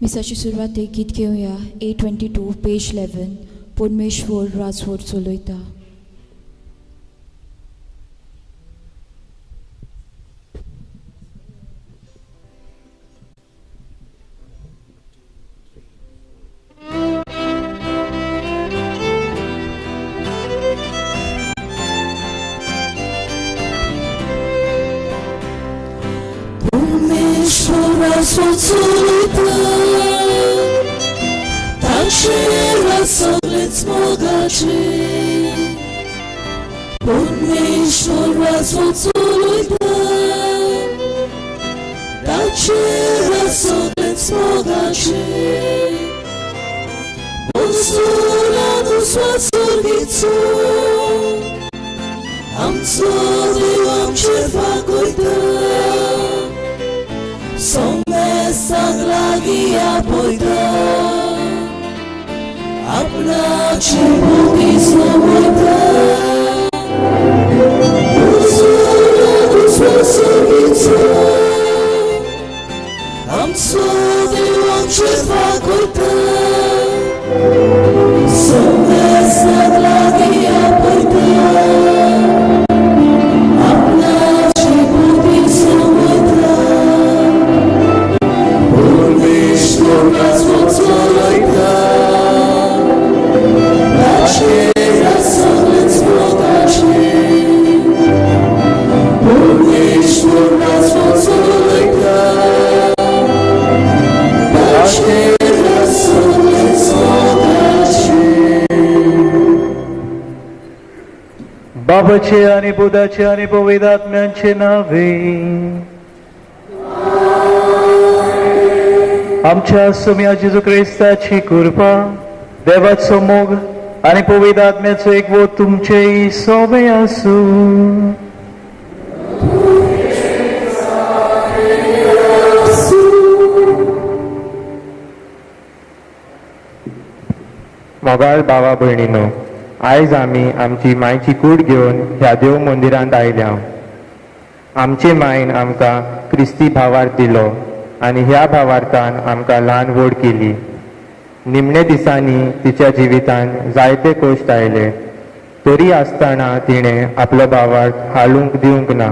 मिसाची सुरवातेक गीत घेवया 822 पेज 11 परमेश्वर राजवट चलयता. बाबाचे आणि बुधाचे आणि पवित्र आत्म्यांचे नावे. आमच्या सुम्या जेजू क्रिस्ताची कृपा, देवाचो मोग आणि पवित्र आत्म्याचो एकवट तुमचे सोबे आसूं. मोगाळ भावा भयणीनो, आयज आमी आमची मायची कूड घेवन ह्या देव मंदिरांत आयल्या. आमचे मायन आमकां क्रिस्ती भावार्थ दिलो आनी ह्या भावार्थान आमकां ल्हान व्हड केली. निमणे दिसांनी तिच्या जिवितान जायते कश्ट आयले, तरी आसतना तिणें आपलो भावार्थ हालूंक दिवंक ना.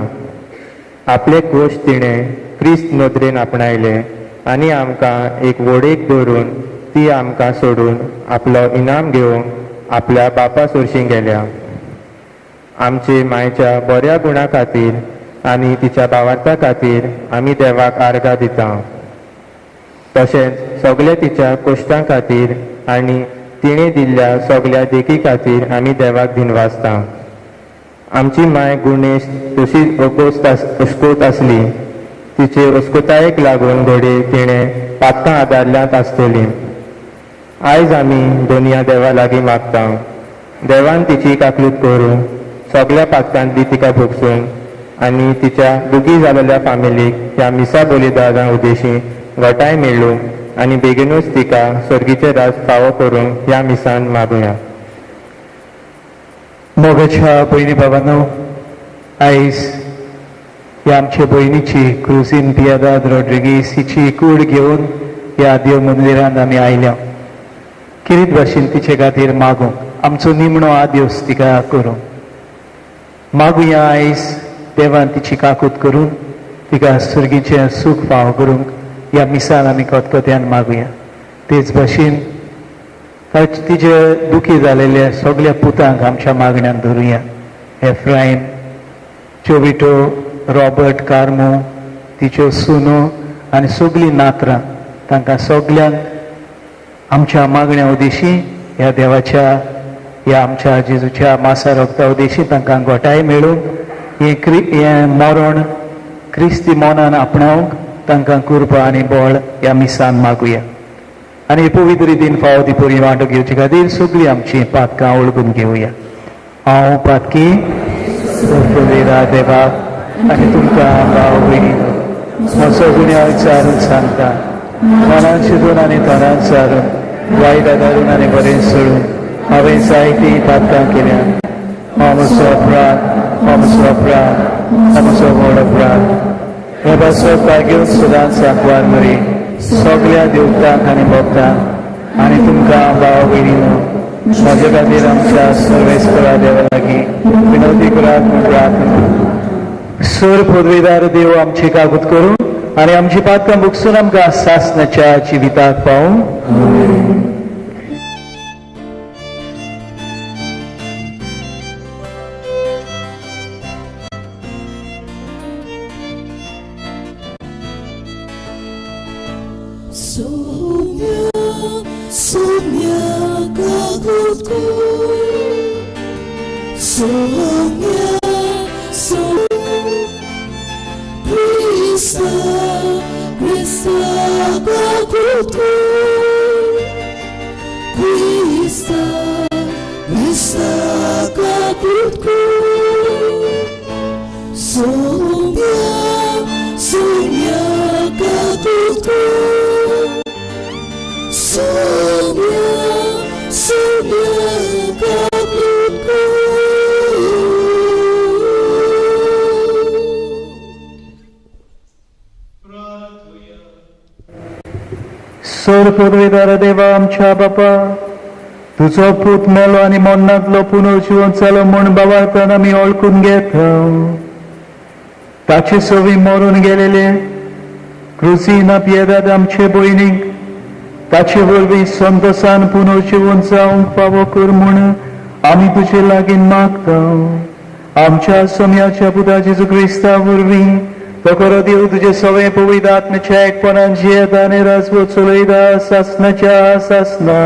आपले कश्ट तिणें क्रिस्त नदरेन आपणायले आनी आमकां एक वोडेक दवरून ती आमकां सोडून आपलो इनाम घेवंक आपल्या बापा सोरशी गेल्या. आमचे मायच्या बऱ्या गुणा खातीर आनी तिच्या भावार्था खातीर आमी देवाक आर्गां दिता. तशेंच सगळे तिच्या कश्टां खातीर आनी तिणें दिल्ल्या सगळ्या देखी खातीर आमी देवाक दिनवासता. आमची माय गुणेश तशीच अस्कोत आसली. तिचे अस्कोतायेक लागून घडये तिणें पातकां आदारल्यांत आसतलीं. आयज आमी दोनया देवा लागीं मागता, देवान तिची काकलूत करूं, सगळ्या पातकांतली तिका भोगसून आनी तिच्या दुखी जालेल्या फामिलीक ह्या मिसा बलिदाना उद्देशी घटाय मेळूं आनी बेगीनूच तिका सर्गीचे राज फावो करूंक ह्या मिसान मागुया. मोगाच्या भयणी बाबांनो, आयज ह्या आमच्या भयणीची क्रुझीन पियादाद रॉड्रिगीस हिची कूड घेवन ह्या देव मंदिरांत आमी आयल्या. किरीत भाशेन तिचे खातीर मागूंक आमचो निमणो आदेस तिका करूंक मागुया. आयज देवान तिची काकूत करून तिका सर्गीचें सूख फावो करूंक ह्या मिसान आमी खतखत्यान मागुया. तेच भाशेन तिचे दुखी जालेल्या सगळ्या पुतांक आमच्या मागण्यान धरुया. एफ्रायम, चोविटो, रॉबर्ट, कार्मो, तिच्यो सुनो आनी सगळीं नात्रां, तांकां सगल्यांक आमच्या मागण्या उदेशी ह्या देवाच्या ह्या आमच्या जेजूच्या मासा रक्ता उदेशी तांकां घोटाय मेळूंक, हें मरण क्रिस्ती मनान आपणावंक तांकां कृपा आनी बळ ह्या मिसान मागुया. आनी पवित्र रितीन फावो ती पुरी वांटो घेवचे खातीर सगळीं आमचीं पातकां वळखून घेवया. हांव पातकी देवाक आनी तुमकां भाव भयणी म्हजो गुन्यांव विचारून सांगता. मनान शिजून आनी तोंडान सारून, वायट आदारून आनी बरें सोडून हांवें जायतीं पातकां केल्या. हांव म्हजो अपराध, हांव म्हजो अपराध, हांव म्हजो व्हड अपराध. हे पासत भाग्योन सदांच सांकवार मरी सगळ्या देवतांक आनी भक्तांक आनी तुमकां भाव भयणीनो म्हजे खातीर आमच्या सर्वेस्परा देवा लागीं विनवती करात म्हूण प्रार्थना. सूर पदवीदार देव आमची कागद करूं आनी आमची पातकां बुकसून आमकां सासणाच्या जिविताक पावूं. सोर पुर्वेदार देवा आमच्या बापा, तुजो पूत मेलो आनी मरणांतलो पुनर्जिवन जालो म्हूण बाबार्तान आमी वळखून घेता. ताचे सवी मरून गेलेले क्रुजीन पियेदाद आमचे भयणीक ताचे वरवीं संतोसान पुनर्जिवन जावंक फावो कर म्हूण आमी तुजे लागीं मागता. आमच्या सोम्याच्या पुता जेजू क्रिस्ता वरवीं तो खरो देव तुजे सगळे पवित्र आत्म्याच्या एकपणान जियेता आनी राजवट चलयता सासणाच्या सासना.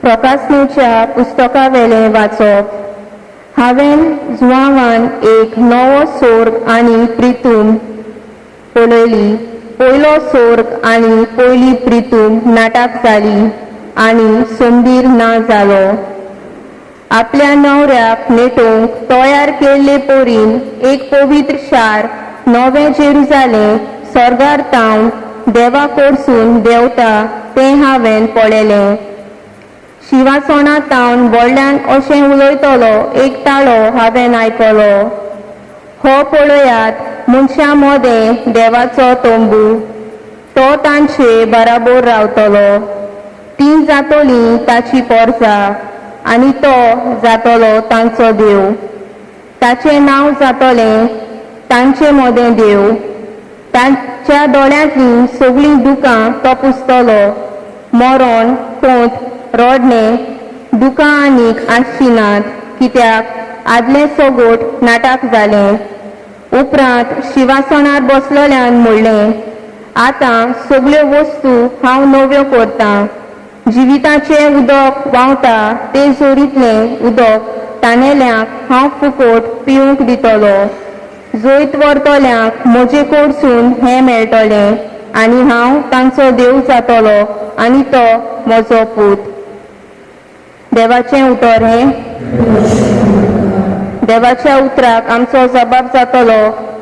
प्रकाशनेच्या पुस्तकावेलें वाचप. हांवें जुवावान एक नवो सोर्ग आनी प्रितूम पळयली. पयलो सोर्ग आनी पयली प्रितूम नाटक जाली आनी संदीर ना जालो. आपल्या नवऱ्याक नेटोवंक तयार केल्ले पोरीन एक पवित्र शार नवें जेरुजालें स्वर्गार तावन देवा कडसून देंवता तें हांवें पळयलें. शिवासोना तावन व्हडल्यान अशें उलयतलो एक ताळो हांवें आयकलो, हो पळयात मनशां मदें देवाचो तंबू, तो तांचे बराबर रावतलो. ती जातली ताची पोरसा आनी तो जातलो तांचो देव. ताचें नांव जातलें तांचे मदें देव. तांच्या दोळ्यांतलीं सगळीं दुकां तो पुसतलो. मरण, कोंत, रडणें, दुकां आनीक आसचीं नात, कित्याक आदलें सगोट नाटक जालें. उपरांत शिवासनार बसलेल्यान म्हणलें, आतां सगल्यो वस्तू हांव नव्यो करतां. जिविताचें उदक व्हांवता तें जोरींतलें उदक ताणेल्यांक हांव फुकट पिवंक दितलो. जैत व्हरतल्यांक म्हजे कडसून हें मेळटलें आनी हांव तांचो देव जातलो आनी तो म्हजो पूत. देवाचें उतर हें. देवाच्या उतराक आमचो जबाब जातलो.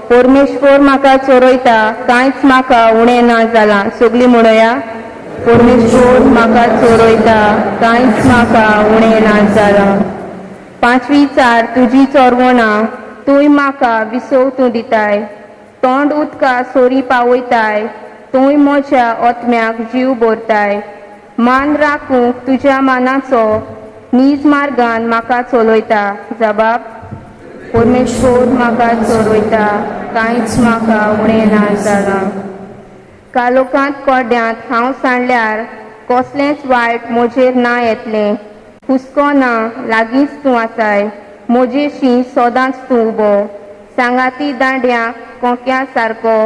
परमेश्वर म्हाका चोरयता, कांयच म्हाका उणें ना जालां. सगळीं म्हणया, परमेश्वर म्हाका चोरयता, कांयच म्हाका उणें ना जालां. पांचवी चार तुजी चोरवणां तूंय म्हाका विसव तूं दिताय. तोंड उदका सोरी पावयताय, तूंय म्हज्या ओतम्याक जीव भरताय. मान राखूंक तुज्या मानाचो नीज मार्गान म्हाका चलयता. जबाब, परमेश्वर म्हाका चोरयता, कांयच म्हाका उणें ना जालां. कालोकांत कोड्यांत हांव सांडल्यार कसलेंच वायट म्हजेर ना येतलें. हुस्को ना, लागींच तूं आसाय, म्हजेशी सदांच तूं उबो. सांगाती दांड्यांक कोंक्या सारको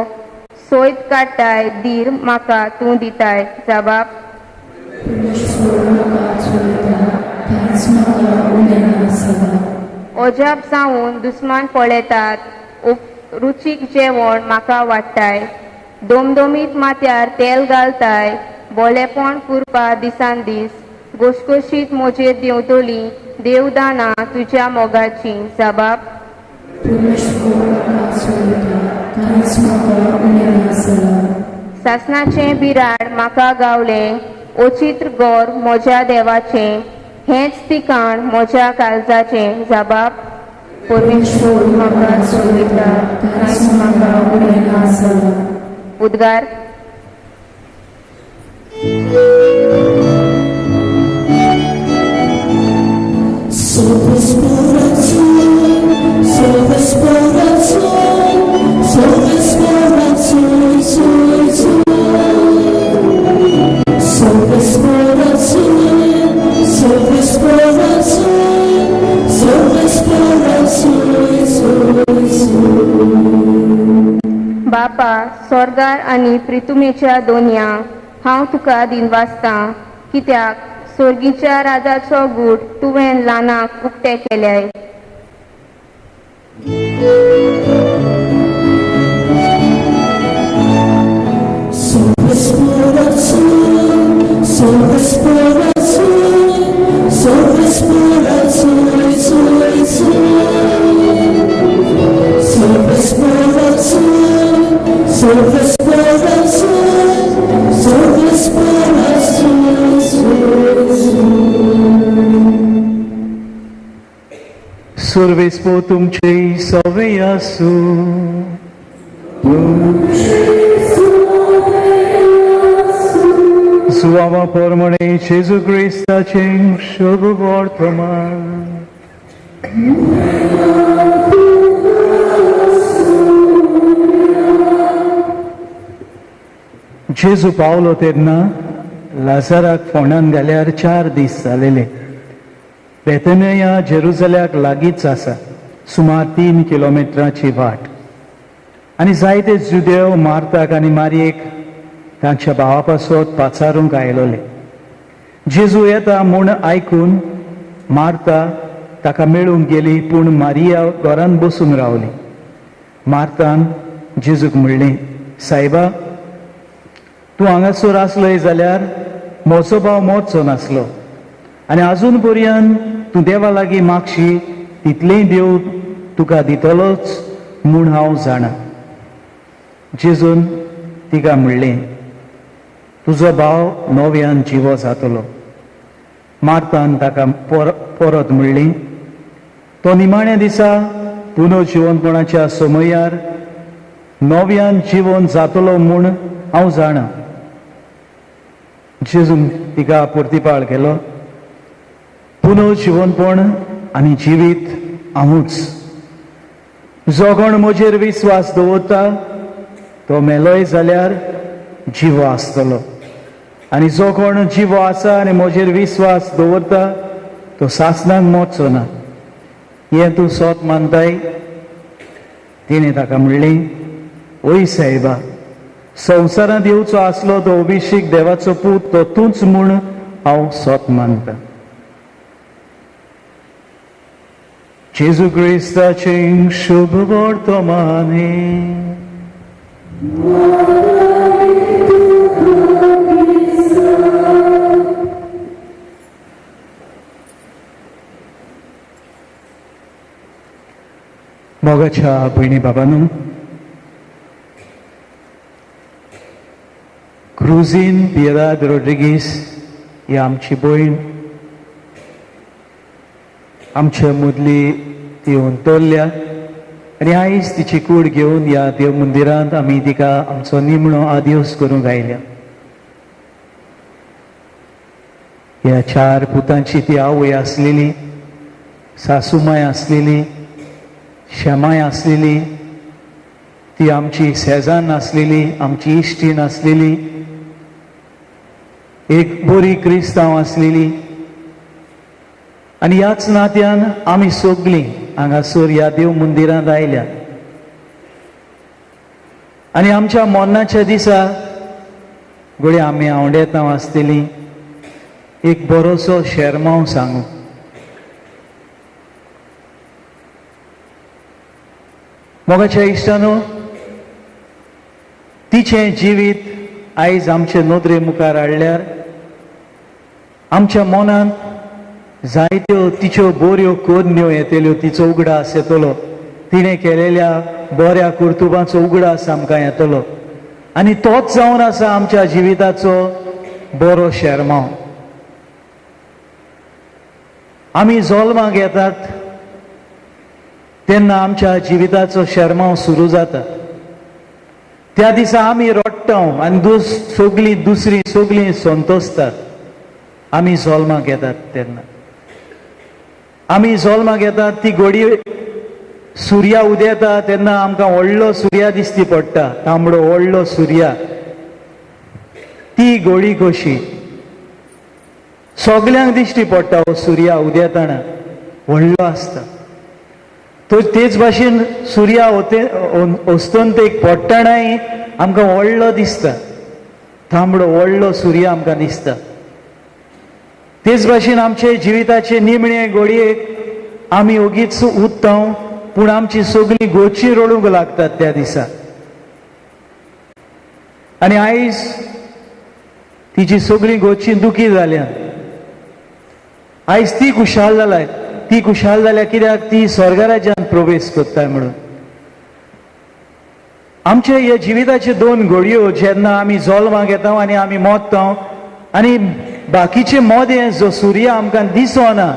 सोयत काडटाय, धीर म्हाका तूं दिताय. जबाब, अजाप जावन दुस्मान पळयतात, रुचीक जेवण म्हाका वाडटाय. दोमदोमीत माथ्यार तेल घालताय, बोलेपण कुरपा दिसान दीस. गोशगोशीत म्हजेर देंवतली देवदानां तुज्या मोगाची. जबाब, कांयच म्हाका उणें ना जालां. सासणाचें बिराड म्हाका गावलें, ओचित्र गोर म्हज्या देवाचें, हेंच ठिकाण म्हज्या काळजाचें. जबाब परमेश्वर म्हाका चलयता, कांयच म्हाका उणें ना जालां. उद्गार. बापा स्वर्गार आनी प्रितुमेच्या दोनया, हांव तुका दिनवासतां, कित्याक सोर्गीच्या राजाचो गूट तुवें ल्हानाक उक्ते केल्याय. सुर्वेस्पो तुमचे सवे आसू. सुवावा परमणे जेजू क्रिस्ताचें शुभ वर्तमान. जेजू पावलो तेन्ना लाजाराक फोंडान घाल्यार 4 दीस जालेले. बेथनिया जेरुजल्याक लागींच आसा, सुमार 3 किलोमिटराची वाट. आनी जायते जुदेव मार्ताक आनी मारयेक तांच्या भावा पासत पाचारूंक आयलोले. जेजू येता म्हूण आयकून मार्ता ताका मेळूंक गेली, पूण मारिया घरांत बसून रावली. मार्तान जेजूक म्हणलें, सायबा, तूं हांगासर आसलोय जाल्यार म्हजो भाव मरचो नासलो, आनी आजून पर्यंत तूं देवा लागीं मागशी तितलेंय देव तुका दितलोच म्हूण हांव जाणा. जेजून तिका म्हणलें, तुजो भाव नव्यान जिवो जातलो. मार्तान ताका परत म्हणलें, तो निमाण्या दिसा पुनर्जिवनपणाच्या समयार नव्यान जिवन जातलो म्हूण हांव जाणा. जेजून तिका प्रतिपाळ केलो, पुनर्जिवनपण आनी जिवीत हांवूच. जो कोण म्हजेर विस्वास दवरता तो मेलोय जाल्यार जिवो आसतलो, आनी जो कोण जिवो आसा आनी म्हजेर विस्वास दवरता तो सासणाक मरचो ना. हें तूं सोत मानताय? तिणें ताका म्हणलें, ओय सायबा, संवसारांत येवचो आसलो तो अभिषेक देवाचो पूत तो तूंच म्हूण हांव सोत मानता. जेजू क्रिस्ताचें शुभ वर्तमान. मोगाच्या भयणी बाबांनो, क्रुझीन पियेदाद रोड्रिगीस ही आमची भयण, आमच्या मदली ती अंतरल्या आनी आयज तिची कूड घेवन ह्या देव मंदिरांत आमी तिका आमचो निमणो आदिवस करूंक आयल्या. ह्या 4 पुतांची ती आवय आसलेली, सासूमाय आसलेली, शेमाय आसलेली, ती आमची शेजान्न आसलेली, आमची इश्टीण आसलेली, एक बरी क्रिस्तांव आसलेली. आनी ह्याच नात्यान आमी सगळीं हांगासर ह्या देव मंदिरांत आयल्या आनी आमच्या मरणाच्या दिसा घडये आमी आवडेतां आसतलीं एक बरोसो शेरमांव सांगू. मोगाच्या इश्टानो, तिचें जिवीत आयज आमचे नदरे मुखार हाडल्यार आमच्या मनांत जायत्यो तिच्यो बऱ्यो करण्यो येतल्यो, तिचो उगडास येतलो. तिणें केलेल्या बऱ्या कर्तुबांचो उगडास आमकां येतलो आनी तोच जावन आसा आमच्या जिविताचो बरो शेरमांव. आमी जल्माक येतात तेन्ना आमच्या जिविताचो शेरमांव सुरू जाता. त्या दिसा आमी रडटा आनी सगळीं दुसरी सगळीं संतोसतात. आमी जल्माक येतात तेन्ना आमी जल्माक येतात ती घडी सुर्या उदेता तेन्ना आमकां व्हडलो सुर्या दिसती पडटा, तांबडो व्हडलो सुर्या. ती घडी कशी सगल्यांक दिश्टी पडटा. हो सुर्या उदेताना व्हडलो आसता. तो तेच भाशेन सुर्या अस्तंतेक पडटनाय आमकां व्हडलो दिसता, तांबडो व्हडलो सुर्या आमकां दिसता. तेच भाशेन आमचे जिविताचे निमणे घडयेक आमी ओगीच उत्ता, पूण आमची सगळीं गोची रडूंक लागतात त्या दिसा. आनी आयज तिची सगळीं गोची दुखी जाल्या. आयज ती खुशाल जाल्या. ती खुशाल जाल्या कित्याक ती स्वर्गराज्यान प्रवेश करताय म्हणून. आमचे हे जिविताचे दोन घडयो जेन्ना आमी जल्माक येता आनी आमी मोत्ता आनी बाकीचे मोदें जो सुर्या आमकां दिसना,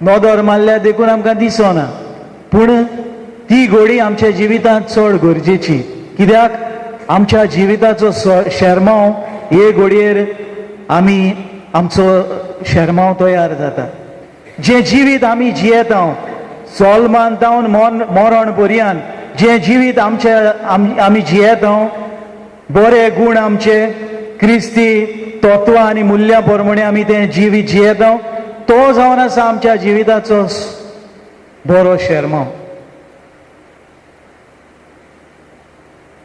नदर मारल्या देखून आमकां दिसना, पूण ती घडी आमच्या जिवितांत चड गरजेची. कित्याक आमच्या जिविताचो शेरमांव हे घडयेर आमी आमचो शेरमांव तयार जाता. जें जिवीत आमी जियेता जल्मान जावन मरण पर्यंत जें जिवीत आमच्या आमी जियेता, बरे गूण आमचे क्रिस्ती तत्वां आनी मुल्यां प्रमाणे आमी तें जिवीत जियेता, तो जावन आसा आमच्या जिविताचो बरो शेरमांव.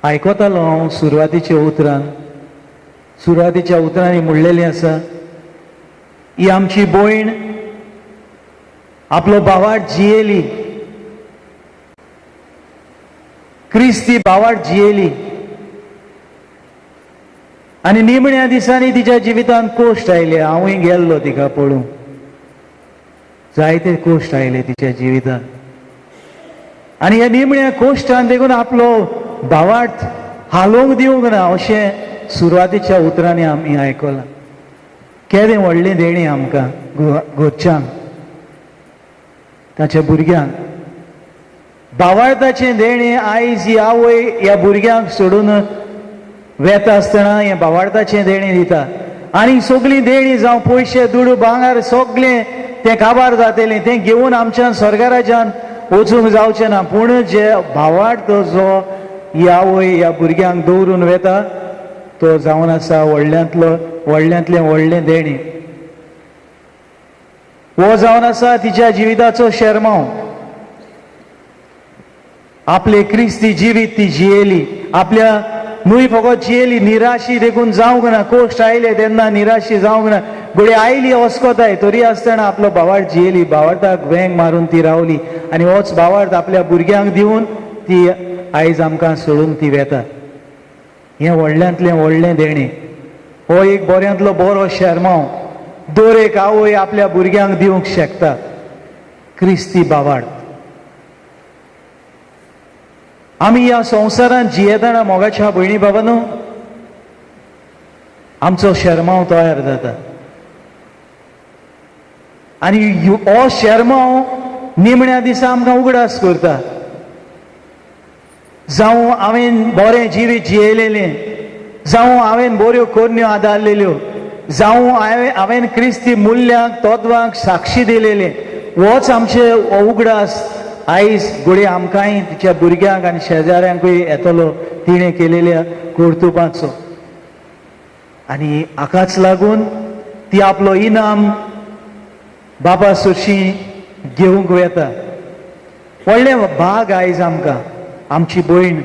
आयकतालो हांव सुरवातीच्या उतरान, सुरवातीच्या उतरांनी म्हणलेलें आसा, ही आमची भयण आपलो भावार्थ जियेली, क्रिस्ती भावार्थ जियेली आनी निमण्या दिसांनी तिच्या जिवितांत कोश्ट आयले. हांवूय गेल्लो तिका पळोवंक, जायते कोश्ट आयले तिच्या जिवितांत आनी ह्या निमण्या कोश्टान देखून आपलो भावार्थ हालोवंक दिवंक ना अशें सुरवातीच्या उतरांनी आमी आयकलां. केदें व्हडलें देणें आमकां घरच्यांक, ताच्या भुरग्यांक. भावार्थाचें देणें आयज ही आवय ह्या भुरग्यांक सोडून वेता आसतना हें भावार्थाचें देणें दिता आनी सगळीं देणीं जावं पयशे दुडू भांगर सगळें तें काबार जातलें, तें घेवन आमच्यान स्वर्गराज्यान वचूंक जावचें ना. पूण जे भावार्थ जो ही आवय ह्या भुरग्यांक दवरून वेता तो जावन आसा व्हडल्यांतलो व्हडल्यांतलें व्हडलें देणें. हो जावन आसा तिच्या जिविताचो शेरमांव. आपले क्रिस्ती जिवीत ती जियेली, आपल्या न्हय फकत जियेली, निराशी देखून जावंक ना. कोश्ट आयले तेन्ना निराशी जावंक ना, घडये आयली अस्कोताय तरी आसतना आपलो भावार्थ जियेली, भावार्थाक वेंग मारून ती रावली आनी होच भावार्थ आपल्या भुरग्यांक दिवन ती आयज आमकां सोडून ती वेता. हें व्हडल्यांतलें व्हडलें देणें. हो एक बऱ्यांतलो बरो शेरमांव दर एक आवय आपल्या भुरग्यांक दिवंक शकता, क्रिस्ती भावार्थ. आमी ह्या संवसारांत जियेतना मोगाच्या भयणी बाबांनो आमचो शेरमांव तयार जाता आनी हो शेरमांव निमण्या दिसा आमकां उगडास करता. जावं हांवें बरें जिवीत जियेलेलें, जावं हांवें बऱ्यो करण्यो आदारलेल्यो, जावं हांवें क्रिस्ती मुल्यांक तत्वांक साक्षी दिलेलें, होच आमचे हो उगडास आयज घडये आमकांय तिच्या भुरग्यांक आनी शेजाऱ्यांकूय येतलो तिणें केलेल्या कर्तुबाचो. आनी हाकाच लागून ती आपलो इनाम बाबा सरशी घेवंक वेता. व्हडलें भाग आयज आमकां आमची भयण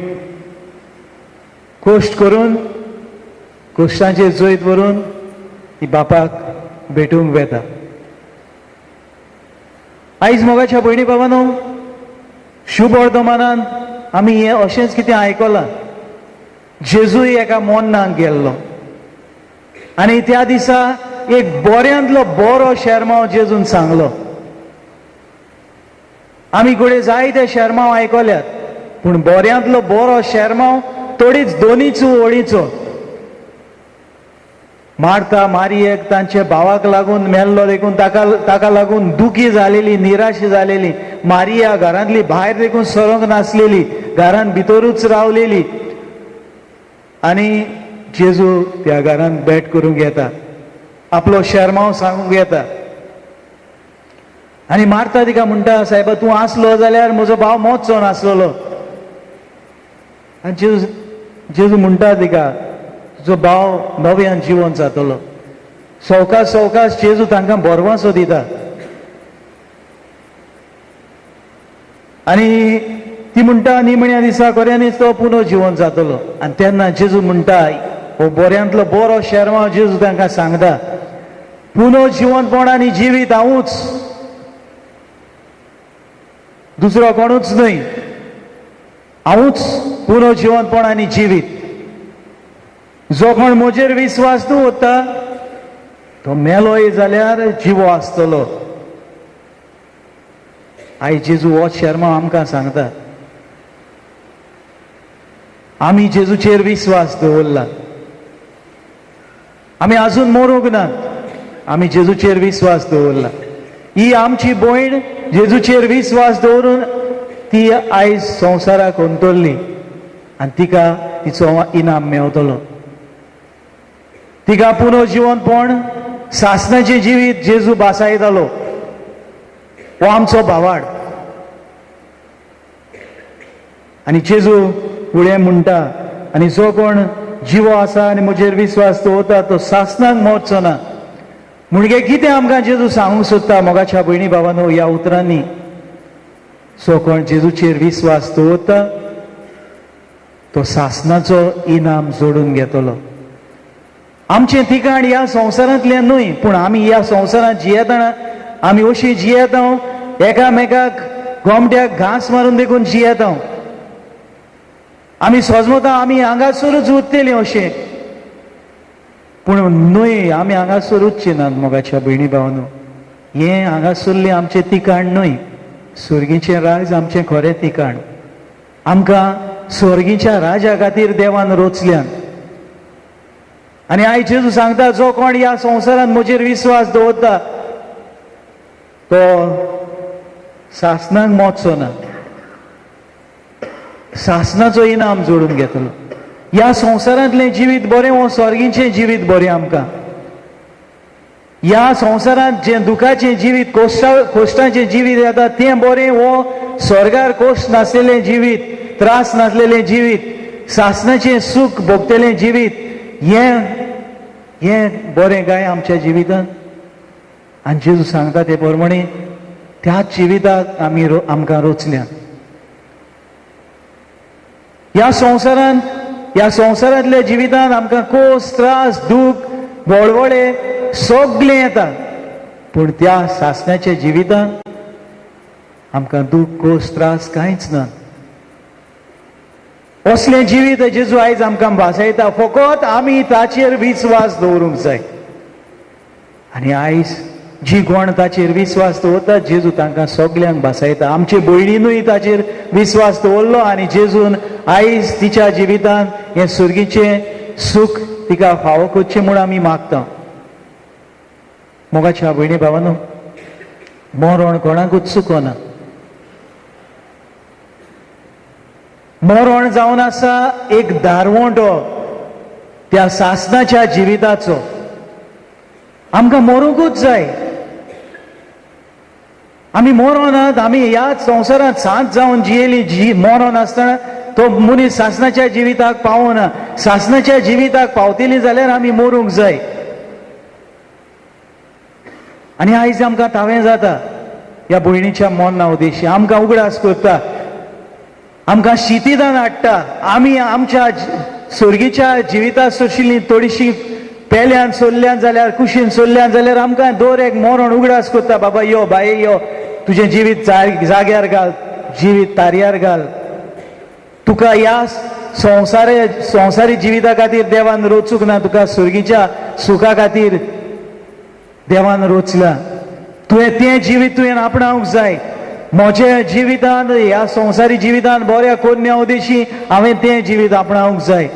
कश्ट करून कश्टांचेर जैत व्हरून ती बापाक भेटूंक वेता. आयज मोगाच्या भयणी बाबानो शुभ वर्तमानान आमी हें अशेंच कितें आयकलां. जेजूय एका मोन्नाक गेल्लो आनी त्या दिसा एक बऱ्यांतलो बरो शेरमांव जेजून सांगलो. आमी घडये जायते शेरमांव आयकल्यात, पूण बऱ्यांतलो बरो शेरमांव थोडीच दोनीच ओळीचो. मार्ता मारियेक तांचे भावाक लागून मेल्लो देखून ताका लागून दुखी जालेली, निराश जालेली. मारिया घरांतली भायर देखून सरोंक नासलेली, घरान भितरूच रावलेली. आनी जेजू त्या घरान भेट करूंक येता, आपलो शेरमांव सांगूंक येता. आनी मार्ता तिका म्हणटा, सायबा तूं आसलो जाल्यार म्हजो भाव मोचो नासलेलो. आनी जेजू म्हणटा तिका, तुजो भाव नव्यान जिवन जातलो. सवकास सवकास जेजू तांकां बरवासो दिता. आनी ती म्हणटा, निमण्या दिसा खऱ्यांनीच तो पुनो जिवन जातलो. आनी तेन्ना जेजू म्हणटा, हो बऱ्यांतलो बरो शेरमांव जेजू तांकां सांगता, पुनो जिवनपण आनी जिवीत हांवूच, दुसरो कोणूच न्हय, हांवूच पुनो जिवनपण आनी जिवीत. जो कोण म्हजेर विस्वास दवरता तो मेलोय जाल्यार जिवो आसतलो. आयज जेजू हो शेरमांव आमकां सांगता, आमी जेजूचेर विस्वास दवरला, आमी आजून मरूंक नात, आमी जेजूचेर विस्वास दवरला. ही आमची भयण जेजूचेर विस्वास दवरून ती आयज संवसाराक अंतरली आनी तिका तिचो इनाम मेवतलो. तिका पुनर्जिवनपण, सासणाचें जिवीत जेजू भासायतालो. हो आमचो भावाड. आनी जेजू फुडें म्हणटा, आनी जो कोण जिवो आसा आनी म्हजेर विस्वास दवरता तो सासणाक मरचो ना. म्हणजे कितें आमकां जेजू सांगूंक सोदता मोगाच्या भयणी भावानो ह्या उतरांनी? जो कोण जेजूचेर विस्वास दवरता तो सासणाचो इनाम जोडून घेतलो. आमचें ठिकाण ह्या संवसारांतलें न्हय, पूण आमी ह्या संवसारांत जियेतना आमी अशी जियेता, एकामेकाक गोमट्याक घांस मारून देखून जियेता. आमी सजमता आमी हांगासरूच उरतलीं अशें, पूण न्हय, आमी हांगासर उरची नात मोगाच्या भयणी भावानो. हें हांगासरलें आमचें ठिकाण न्हय, स्वर्गीचें राज आमचें खरें ठिकाण. आमकां स्वर्गीच्या राजा खातीर देवान रोचल्यान. आनी आयज जेजू सांगता, जो कोण ह्या संवसारांत म्हजेर विस्वास दवरता तो सासणाक मोचो ना, सासणाचो इनाम जोडून घेतलो. ह्या संवसारांतलें जिवीत बरें वो स्वर्गीचें जिवीत बरें आमकां? ह्या संवसारांत जें दुखाचें जिवीत, कोश्टाचें जिवीत येता तें बरें वो स्वर्गार कोश्ट नासलेलें जिवीत, त्रास नासलेलें जिवीत, सासणाचें सूख भोगतलें जिवीत, हें बरें काय आमच्या जिवितांत? आनी जेजू सांगता ते प्रमाणे त्याच जिविताक आमी आमकां रोचल्यात. ह्या संवसारांत, ह्या संवसारांतल्या जिवितांत आमकां कोस, त्रास, दूख, वळवळे सगळें येता, पूण त्या सासण्याच्या जिवितांत आमकां दूख, कोस, त्रास कांयच ना. असलें जिवीत जेजू आयज आमकां भासायता. फकत आमी ताचेर विस्वास दवरूंक जाय. आनी आयज जी कोण ताचेर विस्वास दवरता जेजू तांकां सगल्यांक भासायता. आमचे भयणीनूय ताचेर विस्वास दवरलो आनी जेजून आयज तिच्या जिवितांत हें सुर्गीचें सूख तिका फावो करचें म्हूण आमी मागता. मोगाच्या भयणी भावानो, मरण कोणाकूच चुकना. मरण जावन आसा एक दारवंटो त्या सासणाच्या जिविताचो. आमकां मरूंकूच जाय. आमी मरोनात, आमी ह्या संवसारांत सांत जावन जियेली. जी मरोन आसतना तो मनीस सासणाच्या जिविताक पावना. सासणाच्या जिविताक पावतली जाल्यार आमी मरूंक जाय. आनी आयज आमकां तावें जाता ह्या भयणीच्या मरणा उद्देशी. आमकां उगडास करता, आमकां शितिदान हाडटा. आमी आमच्या स्वर्गीच्या जिविता सोशिल्ली थोडीशी पेल्यान सोल्ल्यान जाल्यार, कुशीन सोल्ल्यान जाल्यार आमकां दर एक मरण उगडास करता, बाबा यो, बाये यो, तुजें जिवीत जाग्यार घाल, जिवीत तारयार घाल. तुका ह्या संवसारी जिविता खातीर देवान रोचूंक ना, तुका स्वर्गीच्या सुखा खातीर देवान रोचला. तुवें तें जिवीत तुवें आपणावंक जाय. म्हज्या जिवितांत, ह्या संवसारी जिवितांत बऱ्या कोन्या उदेशी हांवें तें जिवीत आपणावंक जाय.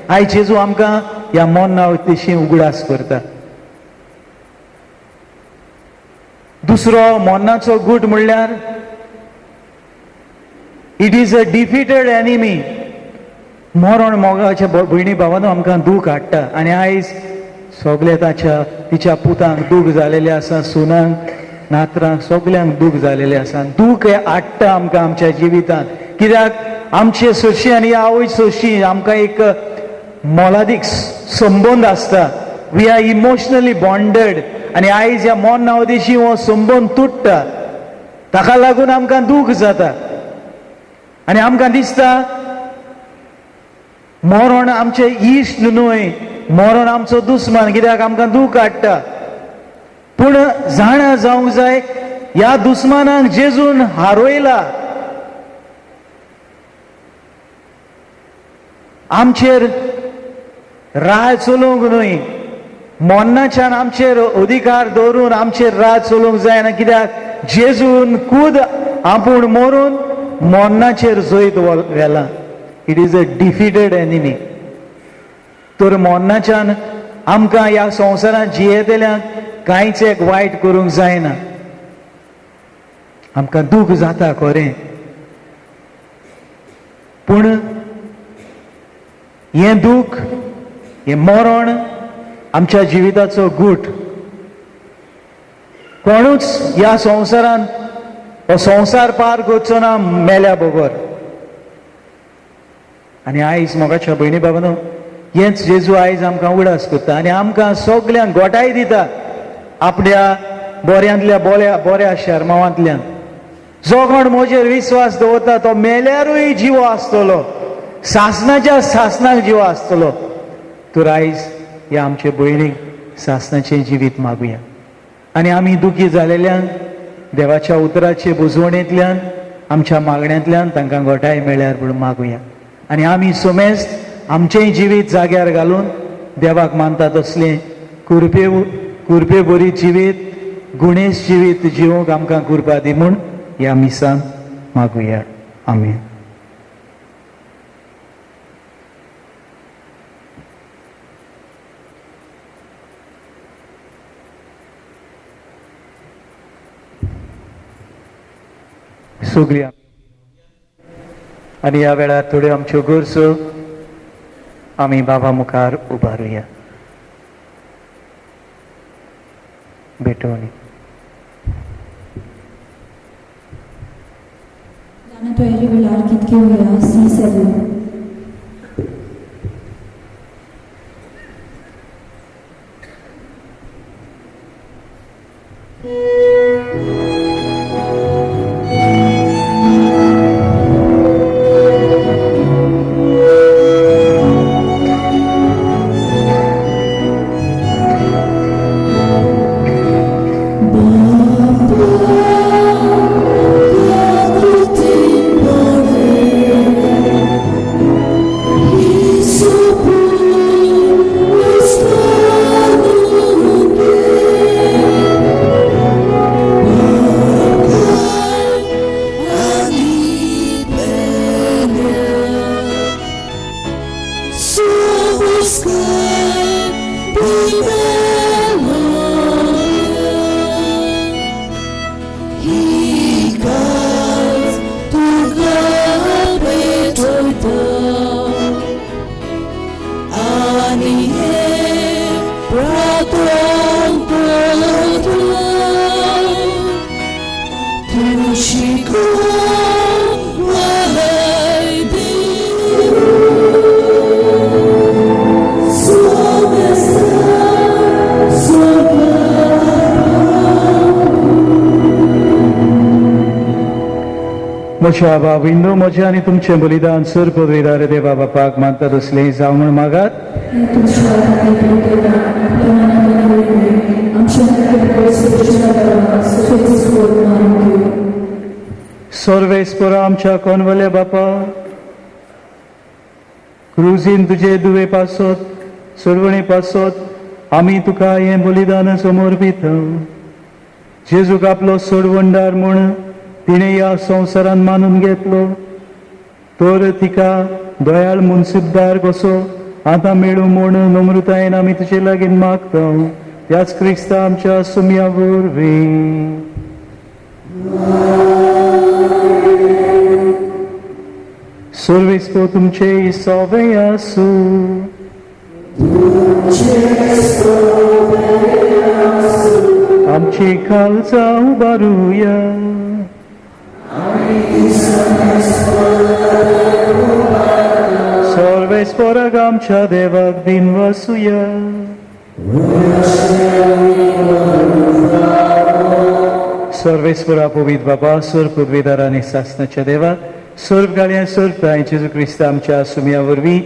आयज जेजू आमकां ह्या मरणा उद्देशी उगडास करता. दुसरो मरणाचो गूट म्हणल्यार it is a defeated enemy. मरण मोगाच्या भयणी भावानो आमकां दूख हाडटा आनी आयज सगळे ताच्या तिच्या पुतांक दूख जालेलें आसा, सुनांक, नातरांक, सगल्यांक दूख जालेलें आसा. दूख हें हाडटा आमकां आमच्या जिवितांत, कित्याक आमचे सोशी आनी आवय सोशी आमकां एक मोलादीक संबंद आसता. We are emotionally bonded आनी आयज ह्या मरणा उदेशी हो संबंद तुट्टा. ताका लागून आमकां दूख जाता आनी आमकां दिसता मरण आमचें इश्ट न्हय, मरण आमचो दुस्मान, कित्याक आमकां दूख हाडटा. पूण जाणा जावंक जाय ह्या दुस्मानाक जेजून हारयला. आमचेर राज चलोवंक न्हय, मरणाच्यान आमचेर अधिकार दवरून आमचेर राज चलोवंक जायना, कित्याक जेजून खूद आपूण मरून मरणाचेर जैत व्हेलां. It is a defeated enemy. तर मरणाच्यान आमकां ह्या संवसारांत जियेतल्यांक कांयच एक वायट करूंक जायना. आमकां दूख जाता खरें, पूण हें दूख, हें मरण आमच्या जिविताचो गूट. कोणूच ह्या संवसारांत हो संवसार पार करचो ना मेल्या बगर. आनी आयज मोगाच्या भयणी बाबानो हेंच जेजू आयज आमकां उगडास करता आनी आमकां सगल्यांक गोठाय दिता आपल्या बऱ्यांतल्या बऱ्या शेरमावांतल्यान. जो कोण म्हजेर विस्वास दवरता तो मेल्यारूय जिवो आसतलो, सासणाच्या सासणाक जिवो आसतलो. तर आयज ह्या आमचे भयणीक सासणाचें जिवीत मागुया आनी आमी दुखी जालेल्यांक देवाच्या उतराचे बुजवणेंतल्यान आमच्या मागण्यांतल्यान तांकां गोठाय मेळ्यार म्हणून मागुया. आनी आमी समेस्त आमचेंय जिवीत जाग्यार घालून देवाक मानता तसलें कुरपे बरी जिवीत, गुणेश जिवीत जिवंक आमकां कुरपा दी म्हूण ह्या मिसान मागुया. आमेन. सगळी आनी ह्या वेळार थोड्यो आमच्यो गरजो आमी बाबा मुखार उबारुया. भेटवणी तयारी वेळार कितके वया C7. म्हज्या बाबिंदो म्हजें आनी तुमचें बलिदान सर पदवीदार देवा बापाक मानता तसलें जावं म्हूण मागात. सर्वेस्परा आमच्या कोनवल्या बापा, क्रुजीन तुजे दुवे पासत सोडवणे पासत आमी तुका हें बलिदान समर्पिता. जेजूक आपलो सोडवणदार म्हूण तिणें ह्या संवसारान मानून घेतलो तर तिका दयाळ मुन्सिबदार कसो आतां मेळूं म्हूण नम्रतायेन आमी तुजे लागीं मागता त्याच क्रिस्ता आमच्या सुम्या वरवीं. सर्वेस्पो तुमचे सोवे आसूं. आमची काळजां उबारुया. सर्वेस्पराक आमच्या देवाक दिन वसुया. सर्वेस्परा पवित्र बाबा सर्व पदवीदार आनी सासनाच्या देवा सर्व गाळयां सर्व प्राय जेजू क्रिस्त आमच्या सुम्या वरवीं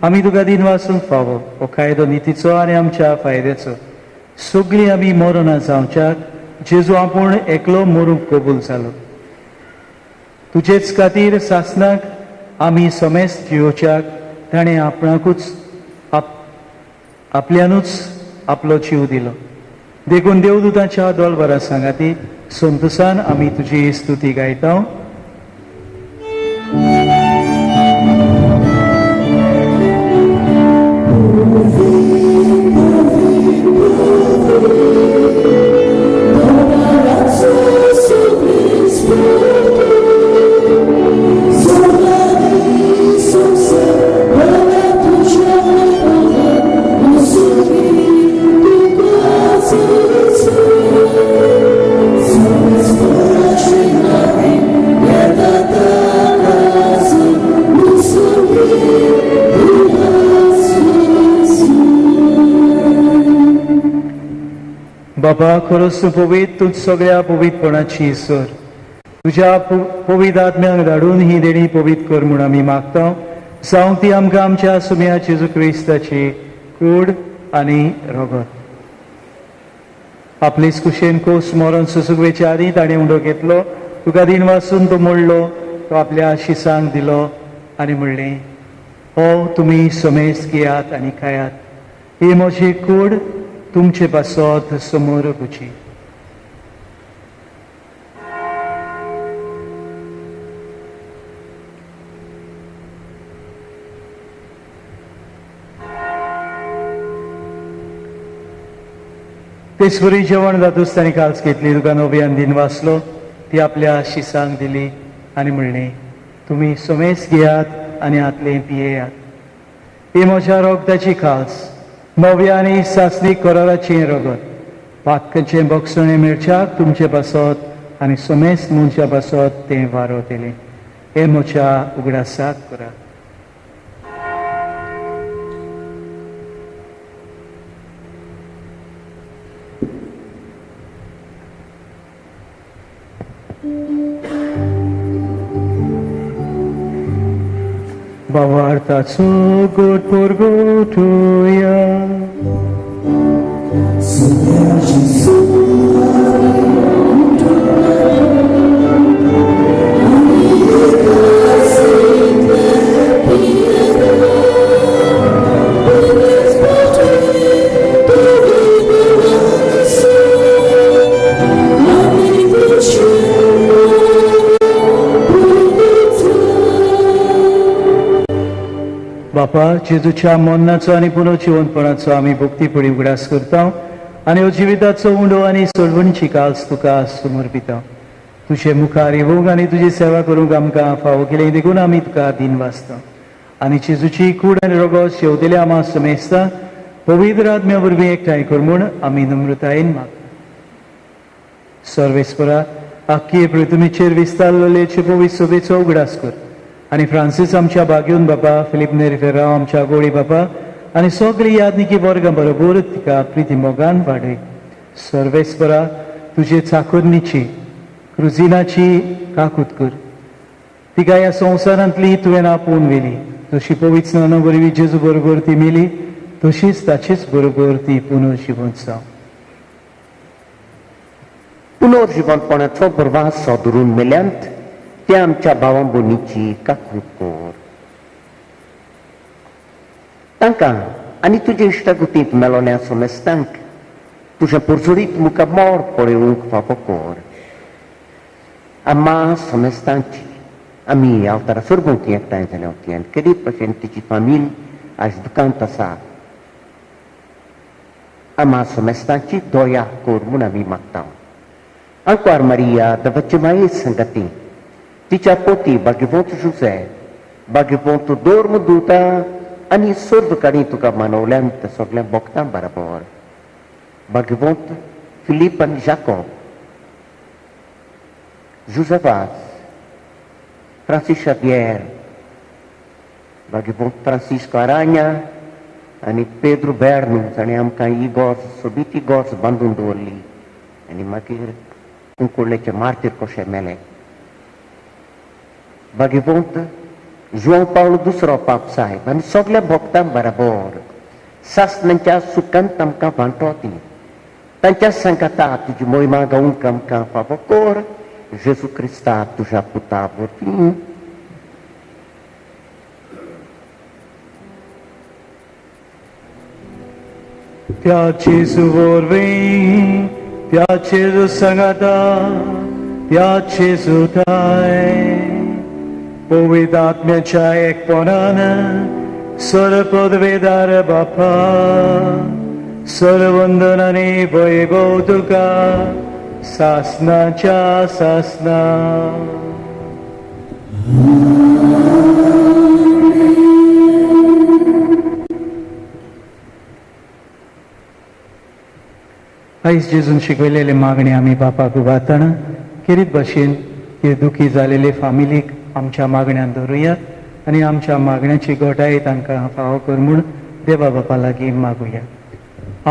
आमी तुका दिन वासूंक फावो हो कायदो नितीचो आनी आमच्या फायद्याचो. सगळीं आमी मरना जावच्याक जेजू आपूण एकलो मरूंक कबूल जालो. तुजेच खातीर सासनाक आमी समेस्त जियोवच्याक ताणें आपणाकूच आपल्यानूच आपलो जीव दिलो. देखून देवदूतांच्या दोलबरा सांगाती संतोसान आमी तुजी स्तुती गायता. बाबा खरोच तूं पवित्र, तूं सगळ्या पवित्रपणाची सर. तुज्या पवित्र आत्म्यांक धाडून ही देणी पवित्र कर म्हूण आमी मागता. जावं ती आमकां आमच्या सुम्या जेजू क्रिस्ताची कूड आनी रगत. आपलेच कुशेन कोस मरण सुसुगवेच्या आदीं ताणें उंडो घेतलो, तुका दिन वासून तो मोडलो, तो आपल्या शिसांक दिलो आनी म्हणलें, हो तुमी समेस्त घेयात आनी खायात, ही म्हजी कूड तुमचे पासत समोर गुची. तेचवरी जेवण जातूच ताणें काल्स घेतली, तुका नव्यान दिन वाचलो, ती आपल्या शिसांक दिली आनी म्हणलें, तुमी समेस्त घेयात आनी हातलें पियेयात, ही म्हज्या रगताची काल्स, नव्या आनी सासणी कराराचें रगत, पातकाचें बक्षणें मेळच्याक तुमचे पासत आनी समेस्त मनशा पासत तें वारवतलें. हें म्हज्या उगडासाक करात. भावार्थाचो गोड परगटुया. बापा, जेजूच्या मरणाचो आनी पुनर्जिवनपणाचो आमी भक्तीपणी उगडास करता आनी हो जिविताचो उंडो आनी सोडवणीची काल्स तुका समर्पिता. तुजे मुखार येवंक आनी तुजी सेवा करूंक आमकां फावो केली देखून आमी तुका दिन वाचता आनी जेजूची कूड आनी रगत शेवतेले आमा समेस्ता पवित्र आत्म्या वरवीं एकठांय कर म्हूण आमी नम्रतायेन मागता. सर्वेस्परा, आख्खी पृथ्वीचेर विस्तारलेले पवित्र सभेचो उगडास कर आनी फ्रांसीस आमच्या बाग्यून बापा, फिलीप नेरी फेराव आमच्या गोळी बापा आनी सगळी यादनिकी वर्गां बरोबर तिका प्रिती मोगान वाडय. सर्वेस्परा, तुजे चाकोरणीची क्रुजिनाची काकूत कर, तिका ह्या संवसारांतली तुवें आपोवन व्हेली. जशी पवित्र स्नाना वरवीं जेजू बरोबर ती मेली तशीच ताचेच बरोबर ती पुनर्जिवंत जावं. पुनर्जिवंतपणाचो प्रवास धरून मेल्यांत ते आमच्या भावां भयणीची काकूत कर. तांकां आनी तुजे इश्टागतींत मेलोल्या समेस्तांक तुज्या पोरजोडीत मुखार मोर पळोवंक फावो कर. आम्हा समेस्तांची आमी अवतारा सरभोंवती एकठांय जाल्या होती आनी केदी भशेन तिची फामील आयज दुकांत आसा. आम्हा समेस्तांची दया कर म्हूण आमी मागता. आंकवार मारिया देवाचे माये संगती तिच्या पोती भाग्यवंत जुझे भाग्यवंत दोर्म दुता आनी सर्व काणी तुका मानवल्यान त्या सगळ्या भक्तां बराबर भाग्यवंत फिलीप आनी जाकोब जुझेवास फ्रांसीस शावियर भाग्यवंत फ्रांसिस्को आरान्या आनी पेद्रो बेर्नो जाणें आमकां ही गोर्ज सोबीत ही गोर्ज बांदून दवरली आनी मागीर कुंकुर्लेचे मार्तीर कशें मेले. भाग्यवंत जुआंव पावलो दुसरो पाप साहेब आनी सगल्या भक्तां बराबर सासणांच्या सुखांत आमकां वांटो दी. तांच्या सांगाता तुजी मोहिमा गावंक आमकां फावो कर जेजू क्रिस्ता तुज्या पुता वरवीं. त्या जेजू वरवीं, त्या जेजू सांगाता, त्या जेजू ठांय पवित्र आत्म्याच्या एकपणान सर्व पदवेदार बापा सर्व वंदन आनी वैभव तुका सासनाच्या सासना. आयज जेजून शिकयलेले मागणे आमी बापाक उबारतना खेरीत भाशेन हे दुखी जालेले फामिलीक आमच्या मागण्यान धरुया आनी आमच्या मागण्याची घटाय तांकां फावो कर म्हूण देवा बापा लागीं मागुया.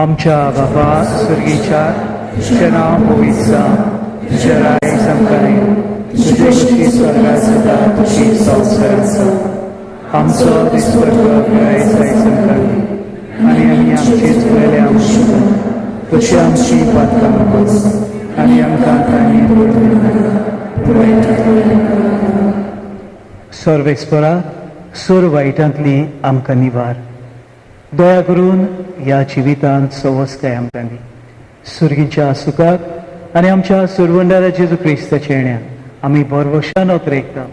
आमच्या बापा स्वर्गीच्या, तुजें नांव पवित्र जावं, तुजें राज्य सामकारें, तुजी खुशी स्वर्गात जाता तशी संवसारांत जावं. आमचो दिसपट्टो आयज सामकारें आनी आमी आमचे चुकलेले आमचे तशी आमची पातकां मागून आनी आमकां तांणी सर्वेस्परा सुर वायटांतली आमकां निवार. दया करून ह्या जिवितांत सवस्काय आमकां दी. सुर्गीच्या सुखाक आनी आमच्या सुरवंडारा जेजू क्रिस्ताच्या येण्यान आमी भरवशान अतरेकता.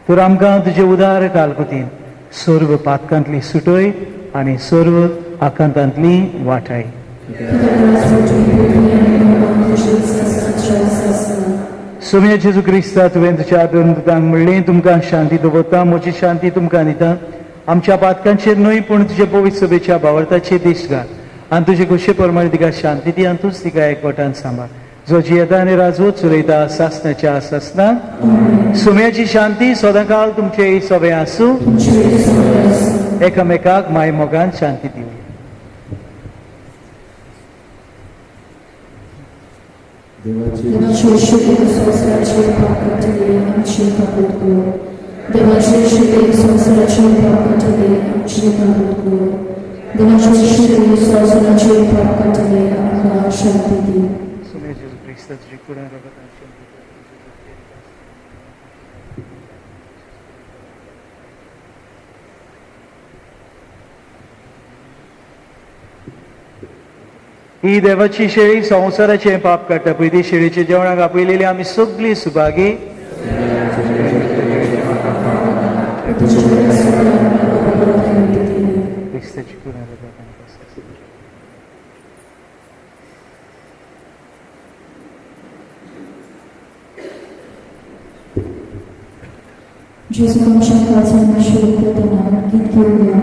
तर आमकां तुजे उदार कालकुतीन सर्व पातकांतली सुटय आनी सर्व आकांतांतली वाटाय. सोम्या जेजू क्रिस्ता, तुवें तुज्या आदोंक म्हणलें, तुमकां शांती दवरता, म्हजी शांती तुमकां दिता. आमच्या पातकांचेर न्हय पूण तुजे पवित्र सभेच्या भावार्थाचेर दिश्ट घाल आनी तुजे खोशे प्रमाणे तिका शांती दी आनी तूंच तिका एकवटान सांबाळ, जो जियेता आनी राजवट चलयता सासणाच्या सासना. सोम्याची शांती सदांकाल तुमचे सभे आसूं. एकामेकाक माय मोगान शांती दिवया. देवाचे शुभे संवसाराचे पाप काडटले आमची काकूत कर. देवाचे शुभे संवसाराचे पाप काडटले आमची काकूत कर. देवाचे शुभे संवसाराचे पाप काडटले आमकां शांती दी. ही देवाची शेळी संवसाराचें पाप काडटा पळय, ती शेळीच्या जेवणाक आपयलेली आमी सगळीं सुभागी. जेजू आमच्या काळजान सुरू करतना गीत घेवया.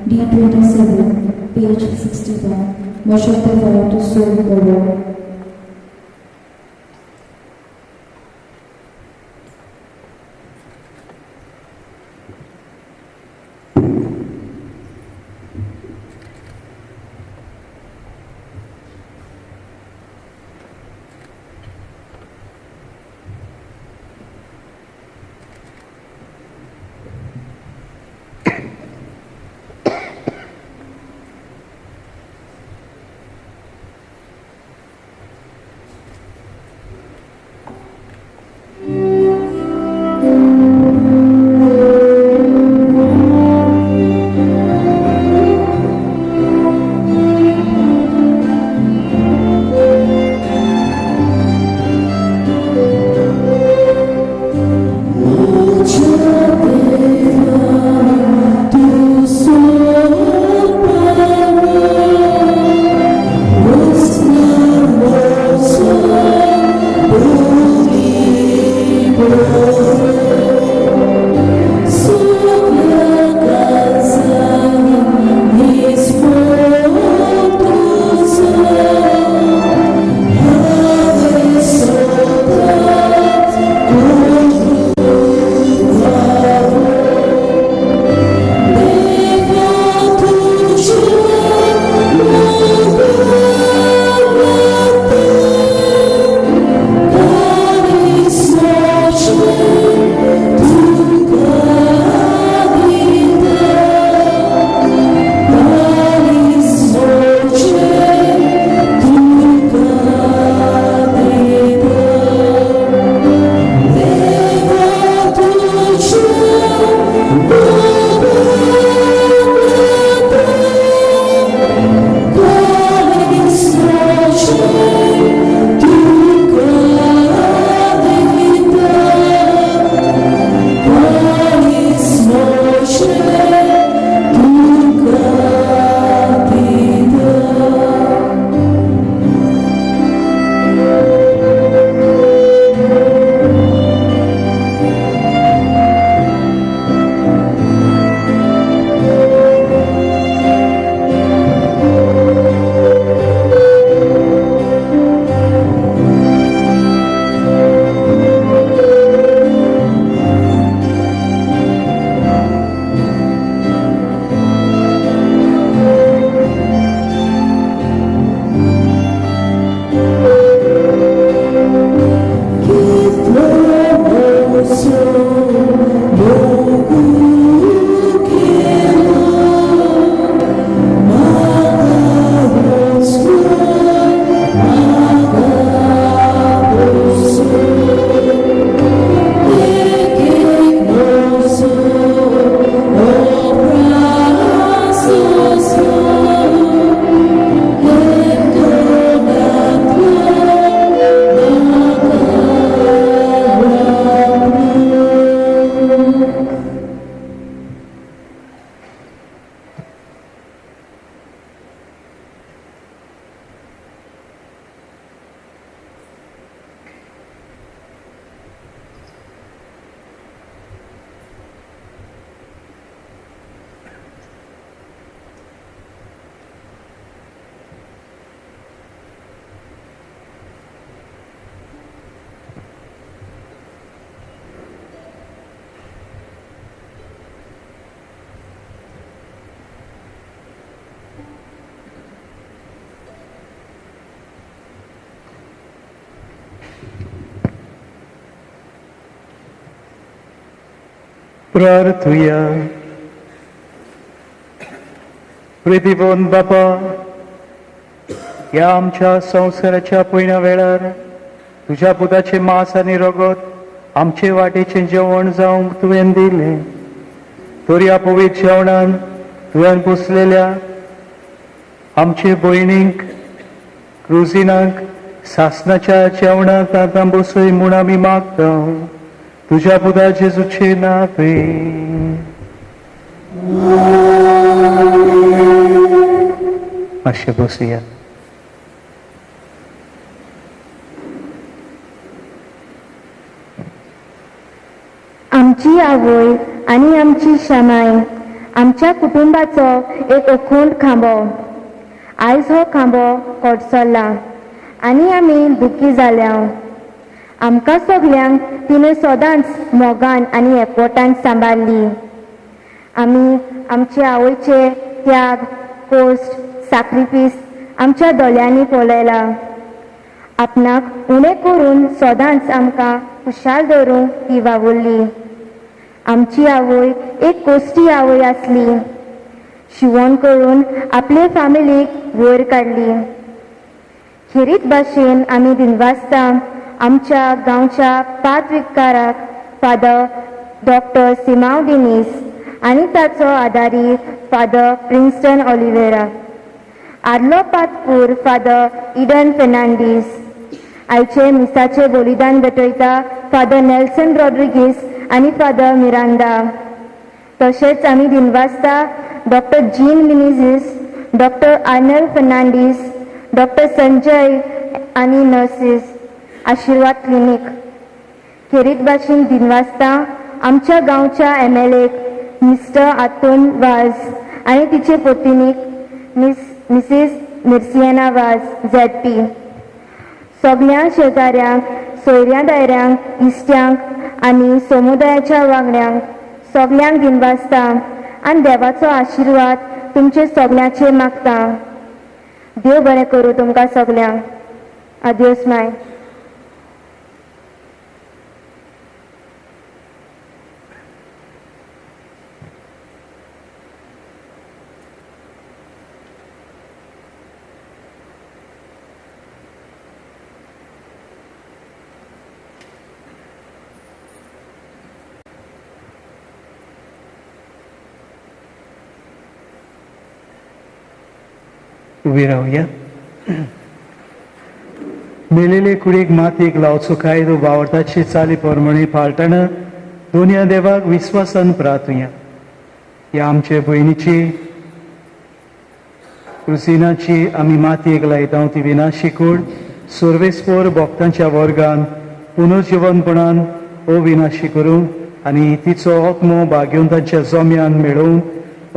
D27 page 61. म्हज्या देवा तूं सोड बरो. प्रार्थुया. प्रितीबोन बापा, ह्या आमच्या संवसाराच्या पयल्या वेळार तुज्या पुताचें मांस आनी रगत आमचे वाटेचें जेवण जावंक तुवें दिलें. तर ह्या पवित्र जेवणान तुवें पुसलेल्या आमचे भयणींक क्रुजिनाक सासनाच्या जेवणाक आतां बसय म्हूण आमी मागता, तुज्या पुता जेजूचे नावे. मातशें बसया. आमची आवय आनी आमची शमाय आमच्या कुटुंबाचो एक अखंड खांबो. आयज हो खांबो कोडसल्ला आनी आमी दुखी जाल्या. आमकां सगल्यांक तिणें सदांच मोगान आनी एकवटान सांबाळ्ळी. आमी आमचे आवयचे त्याग, कोश्ट, साक्रिफीस आमच्या दोळ्यांनी पळयला. आपणाक उणें करून सदांच आमकां खुशाल दवरूंक ती वावुरली. आमची आवय एक कोश्टी आवय आसली. शिवण करून आपले फामिलीक वयर काडली. खेरीत भाशेन आमी दिनवासता आमच्या गांवच्या पादविकाराक फादर डॉक्टर सिमांव दिनीस आनी ताचो आदारी फादर प्रिंस्टन ऑलिवेरा, आदलो पातकूर फादर इडन फेर्नांडीस, आयचे मिसाचे बलिदान भेटयता फादर नेल्सन रॉड्रिगीस आनी फादर मिरांडा. तशेंच आमी दिनवासता doctor Jean Menezes, doctor Arnold Fernandes, doctor Sanjay आनी नर्सीस आशिर्वाद क्लिनीक. खेरीत भाशेन दिनवासता आमच्या गांवच्या MLA mister Anton Vaz आनी तिचे पत्नीक मिसीस मिर्सियाना वाज ZP. सगल्या शेजाऱ्यांक, सोयऱ्या दायऱ्यांक, इश्ट्यांक आनी समुदायाच्या वांगड्यांक सगल्यांक दिनवासता आनी देवाचो आशिर्वाद तुमचे सगल्यांचेर मागता. देव बरें करूं तुमकां सगल्यांक. आदियोस माय. उबी रावया. मेलेले कुडीक मातयेक लावचो कायदो बावटाची चाली प्रमाणे पाळटना दोनया देवाक विस्वासान प्रार्थुया. ह्या आमचे भयणीची क्रुसिनाची आमी मातयेक लायता ती विनाशी कूड सर्वेस्पोर भक्तांच्या वर्गान पुनर्जिवनपणान अविनाशी करूं आनी तिचो आत्मो भाग्यवंतांच्या जम्यान मेळोवन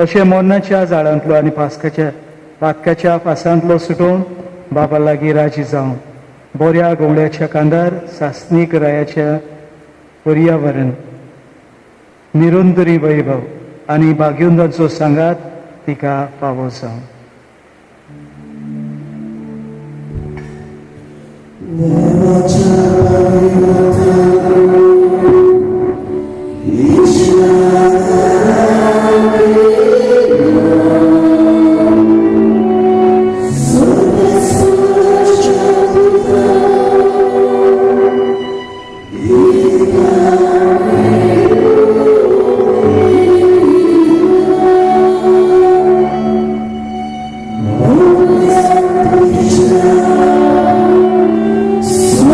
अशें मरणाच्या झाडांतलो आनी पास्काच्या पातकाच्या फासांतलो सुटोवन बाबा लागीं राजी जावन बऱ्या गवळ्याच्या कांदार सासणीक रायाच्या पर्यावरण निरंतरी वैभव आनी भाग्यवंतांचो सांगात तिका फावो जावं. Thank you.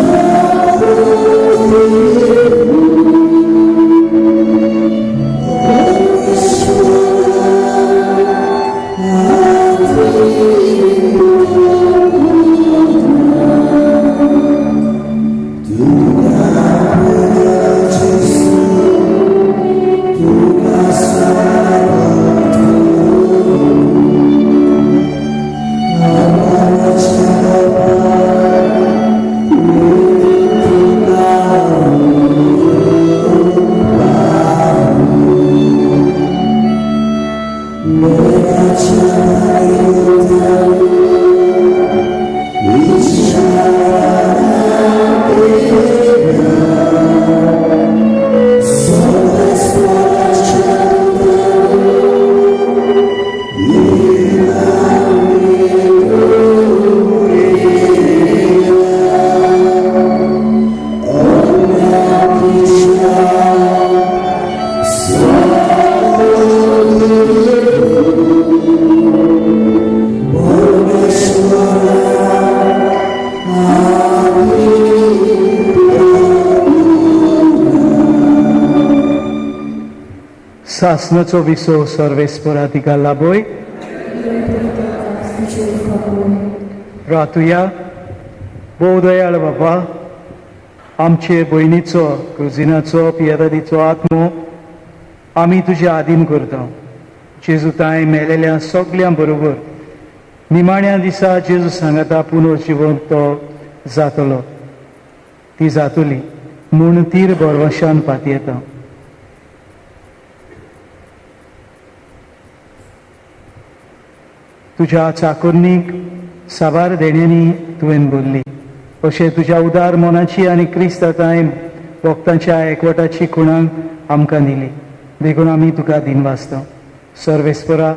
सासनाचो विसव सर्वेस्परा तिका लाभय. रातुया. भोव दयाळ बाबा, आमचे भयणीचो क्रुजिनाचो पियेदादीचो आत्मो आमी तुज्या आदीन करता. जेजू तांय मेलेल्या सगल्यां बरोबर निमाण्या दिसा जेजू सांगाता पुनर्जिवन तो जातलो, ती जातली म्हूण तीर भरवशान पातयेता. तुज्या चाकोरणीक साबार देण्यांनी तुवें भरली, अशें तुज्या उदार मनाची आनी क्रिस्ता तांय भक्तांच्या एकवटाची खुणांक आमकां दिली, देखून आमी तुका दिनवासता. सर्वेस्परा,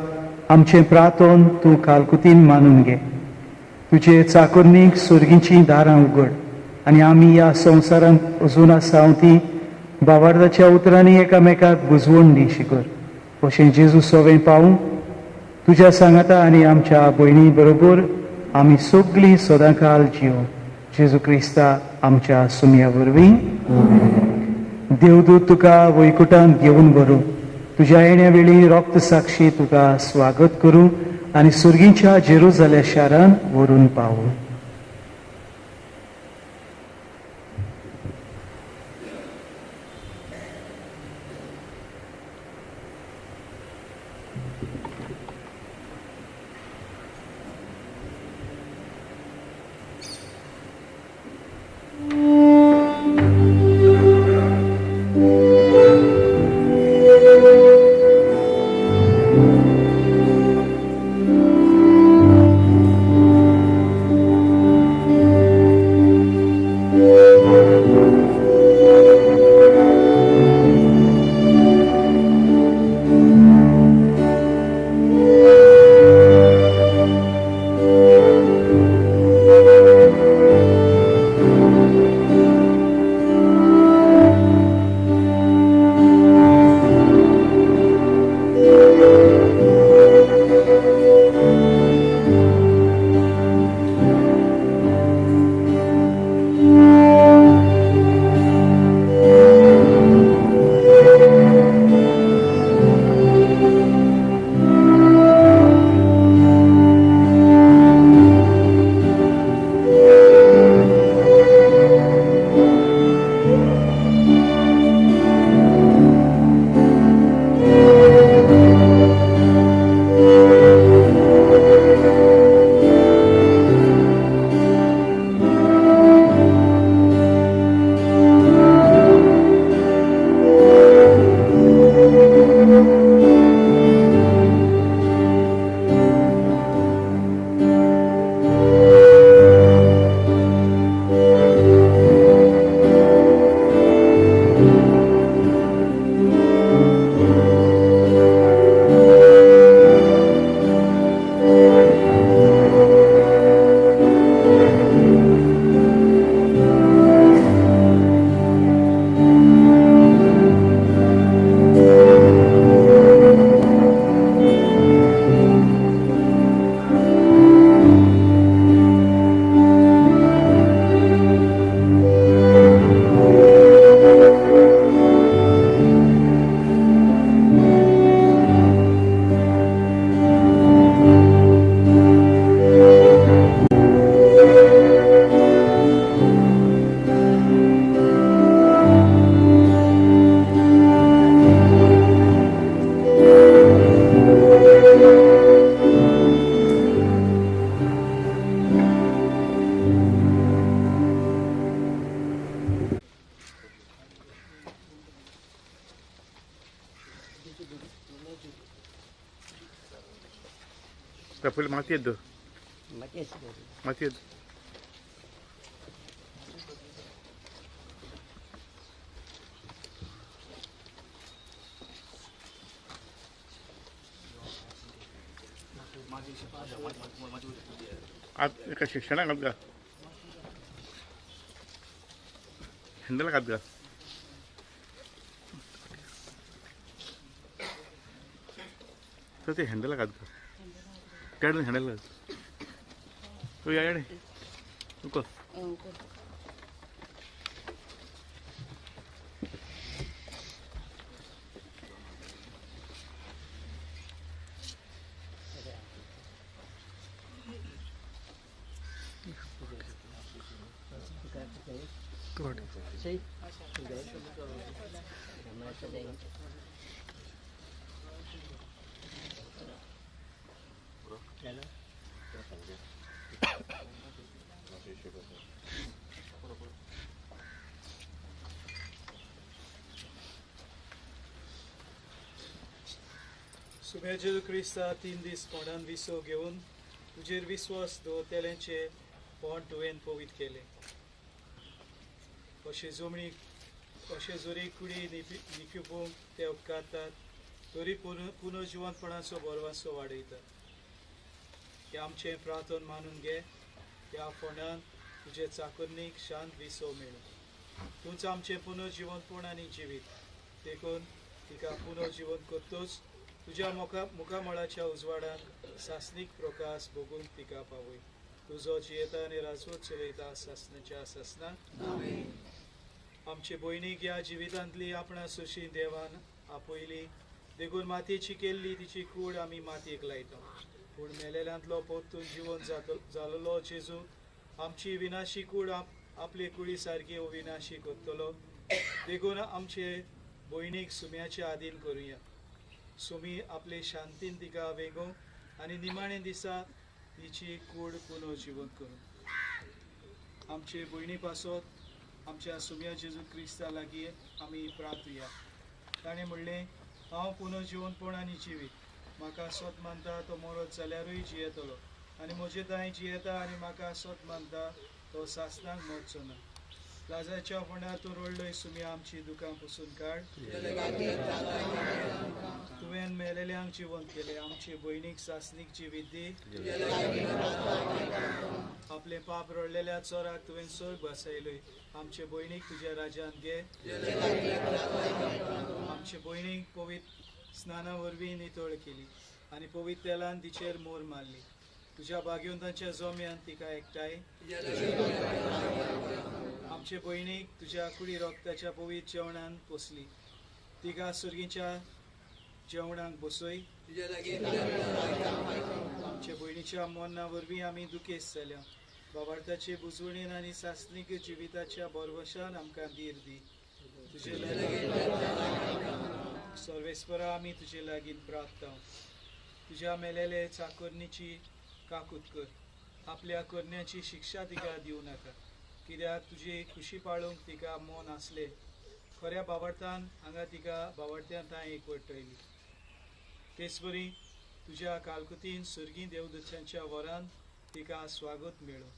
आमचें प्रार्थन तूं कालकुतीन मानून घे. तुजे चाकोरणीक सुर्गीचीं दारां उगड आनी आमी ह्या संवसारांत अजून आसा ती बावार्दाच्या उतरांनी एकामेकाक बुजवण दी शिकर. अशें जेजू सोवें पावूं तुज्या सांगाता आनी आमच्या भयणी बरोबर आमी सगळीं सदांकाल जियो. जेजू क्रिस्ता आमच्या सुमया वरवीं. देवदूत तुका वैकुटांत घेवन व्हरूं, तुज्या येण्या वेळी रक्त साक्षी तुका स्वागत करूं आनी सुर्गीच्या जेरुजाल्या शारान व्हरून पावूं. पयलीं मातयेत दवर, मातयेत. आत एका शिक्षणाक घात गा, हँडल घात गा. तर ते हँडल घात गा, त्याडून हँडल घात. तो या रे उको. Good. सुम्या जेजू क्रिस्ता 3 दीस फोंडान विसव घेवन तुजेर विस्वास दवरतल्यांचे फोंड तुवें पवित्र केलें. अशें जमणी अशें जरी कुडी निखुपूंक ते उपकारतात तरी पुनर्जिवंतपणाचो भरवासो वाडयतात. हें आमचें प्रार्थन मानून घे. ह्या फोंडान तुजे चाकरणीक शांत विसव मेळूं. तूंच आमचें पुनर्जिवंतपण आनी जिवीत, देखून तिका पुनर्जिवंत करतूच तुज्या मुखामळाच्या उजवाडान सासणीक प्रकाश भोगून तिका पावय. तुजो जियेता आनी राजवट चलयता सासणाच्या सासणाक. आमचे भयणीक ह्या जिवितांतली आपणा सुशी देवान आपयली, देखून मातयेची केल्ली तिची कूड आमी मातयेक लायता. पूण मेलेल्यांतलो परतून जिवन जालोलो जेजू आमची विनाशी कूड आपले कुडी सारकी अविनाशी करतलो. देखून आमचे भयणीक सुम्याचे आदीन करुया. सुमी आपले शांतीन तिका वेगोवंक आनी निमाणे दिसा तिची कूड पुनर्जिवंत करूं. आमचे भयणी पासत आमच्या सुम्या जेजू क्रिस्ता लागीं आमी प्रार्थुया. ताणें म्हणलें, हांव पुनर्जिवंतपण आनी जिवीत. म्हाका सत मानता तो मरत जाल्यारूय जियेतलो, आनी म्हजे दाय जियेता आनी म्हाका सत मानता तो सासणाक मरचो ना. लाजाच्या फोंडार तूं रडलोय सुम्या, आमची दुकां पुसून काड. तुवें मेलेल्यांक जिवंत केलें, आमचे भयणीक सासणीक जिवीत दी. आपलें पाप रडलेल्या चोराक तुवें सोर्ग बसयलोय, आमचे भयणीक तुज्या राज्यांत घे. आमचे भयणीक पवित्र स्नाना वरवीं नितळ केली आनी पवित्र तेलान तिचेर मोर मारली. तुज्या भाग्यवंतांच्या जोम्यान तिका एकठांय. आमचे भयणीक तुज्या कुडी रोगताच्या पवित्र जेवणान पोसली, तिका सुर्गीच्या जेवणाक बसय. आमच्या भयणीच्या मरणा वरवीं आमी दुखेस्त जाल्या. बाबार्थाचे बुजवणेन आनी सासणीक जिविताच्या भरवशान आमकां धीर दी. तुजे लागीं सर्वेस्परा आमी तुजे लागीं प्रार्थना. तुज्या मेलेले चाकरणीची काकूत कर. आपल्या करण्याची शिक्षा तिका दिवं नाका, कित्याक तुजी खुशी पाळूंक तिका मन आसले. खऱ्या बाबार्थान हांगा तिका बाबार्थ्यान तांय एकवटयली. तेचपरी तुज्या कालकुतीन सुर्गी देवदूतांच्या वरान तिका स्वागत मेळूं.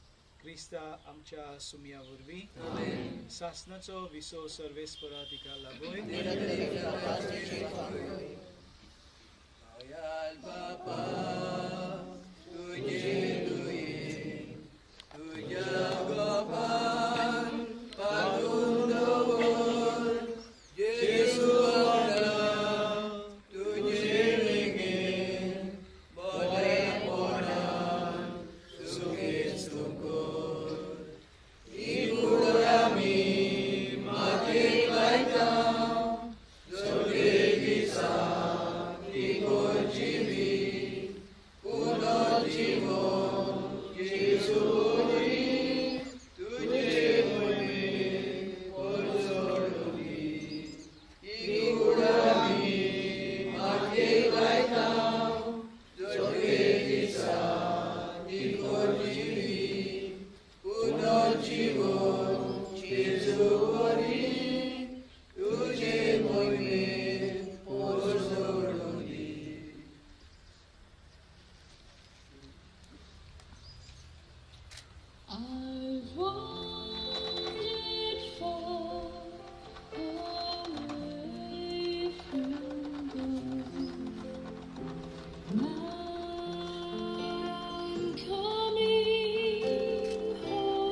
क्रिस्ता आमच्या सुम्या वरवीं सासणाचो विसव सर्वेस्परा तिका लागोय. Coming home.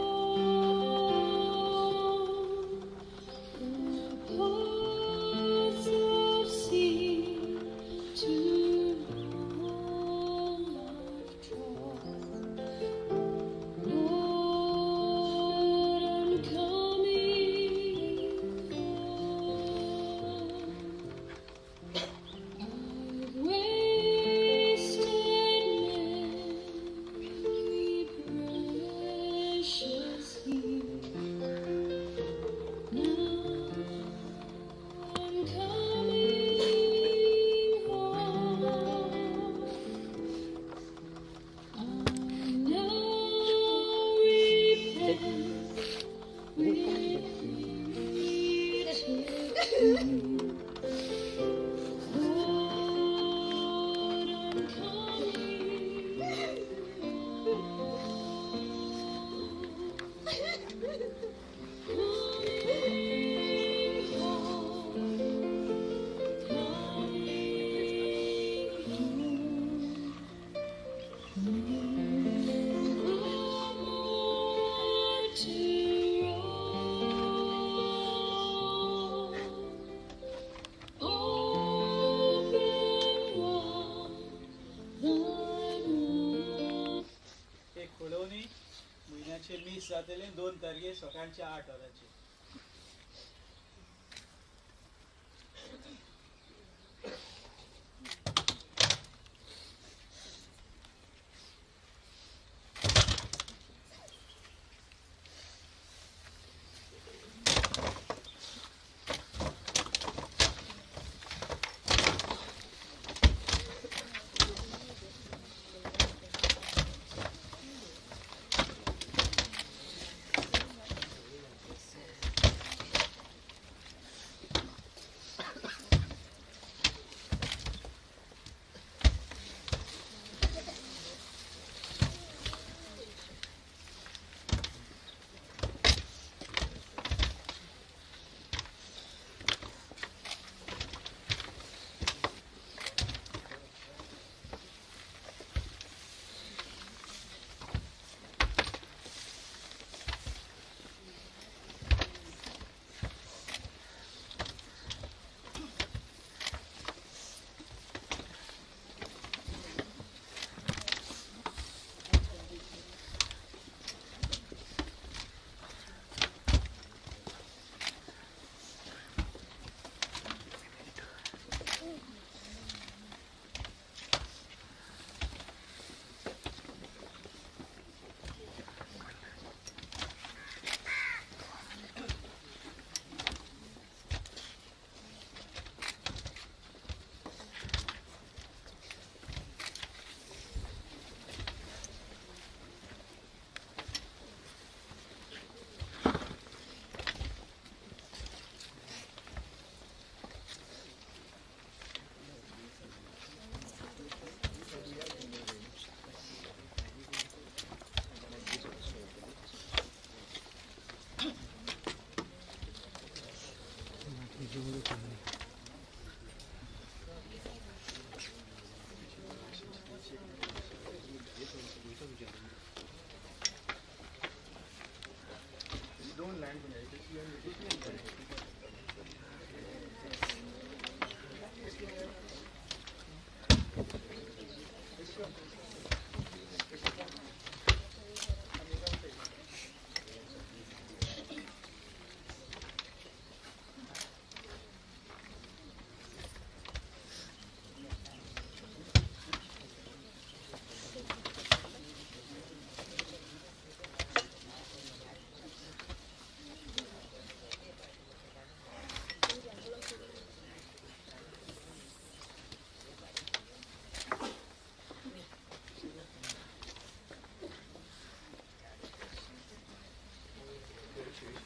एक खुळवणी म्हयन्याचे मीस जातलें 2 तारखे सकाळच्या 8 वरांचेर.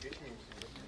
Geçmeyeyim şimdi.